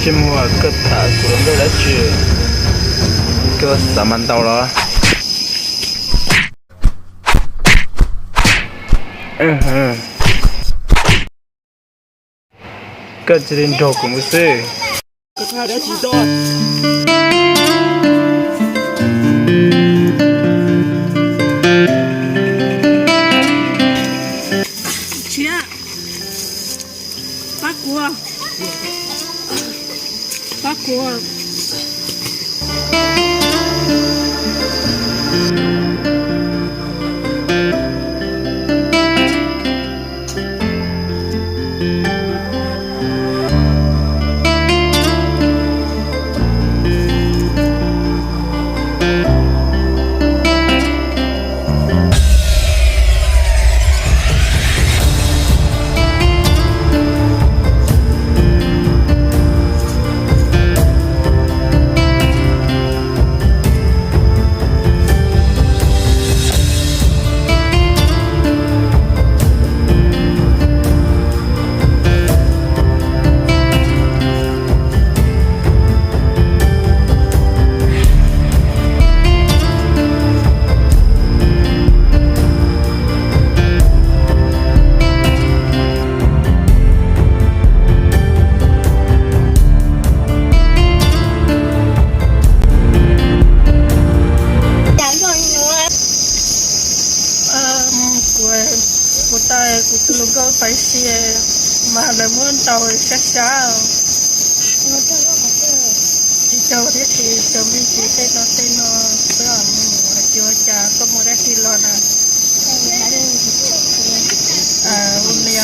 Tsis muaj, koj tham kuv hluas nkauj dab tsi? Koj xav mas ntaus los? Koj cia li nrog kuv mus xwb. Tshiab, pab kuv, pab kuv. Kuv, kuv tau kuv tus hluas nkauj pais si mas lawv muab ntaus sab sab. Tsis tau thiab, tsis tau me ntsis tej no tej no, xwb os, mus ua cas koj mus dab tsi los na? Ua li